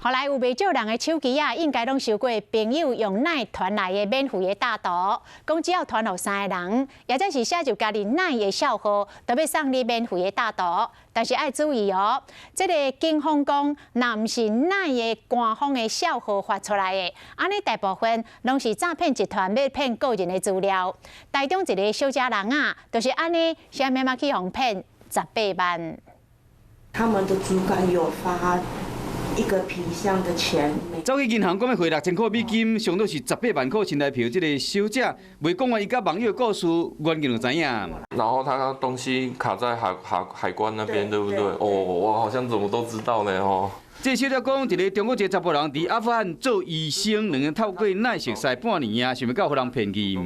予來有袂少人的手機仔，應該攏收過朋友用 LINE 傳來的免費的貼圖，講只要傳予三個人，抑者是寫入家己 LINE 的帳號，就欲送你免費的貼圖。但是愛注意哦，這个警方講，若毋是 LINE 的官方的帳號發出來的，按呢大部分攏是詐騙集團欲騙個人的資料。台中一个小姐人啊，就是按呢，啥物嘛去予騙18萬。他們的主管有發一個皮箱的錢。走去銀行講欲匯6000塊美金，上多是18萬塊新台票。這个小姐未講完伊佮網友故事，原因就知影。然後他東西卡在海關那邊，對不對？哦，我好像怎麼都知道呢，哦。這小姐講，一个中國一个查埔人佇阿富汗做醫生，兩个透過 LINE 熟似半年啊，想欲到予人騙去。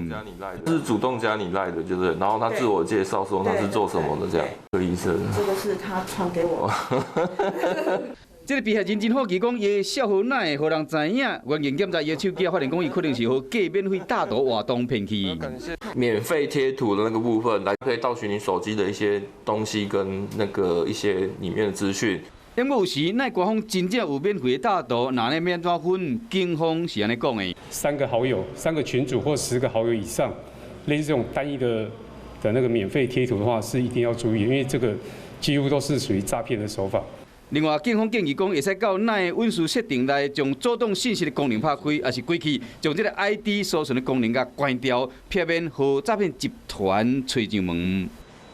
是主動加你 LINE 的，就是，然後他自我介紹說他是做什麼的，這樣。個醫生。這個是他傳給我。這个被害人真好奇，講伊的帳號哪會予人知影？原警檢查伊的手機，發現講伊可能是予假免費貼圖活動騙去。免費貼圖的那個部分，來可以盜取你手機的一些東西跟那個一些裡面的資訊。不過有時 LINE 官方真正有免費的貼圖，那呢欲按怎分？警方是按呢講的。三個好友、三個群組或10個好友以上，類似這種單一的那個免費貼圖的話，是一定要注意，因為這個幾乎都是屬於詐騙的手法。另外，警方建議講，會使到 LINE 隱私設定內，將主動信息的功能拍開，抑是關起，將這个 ID 搜尋的功能共關掉，避免予詐騙集團揣上門。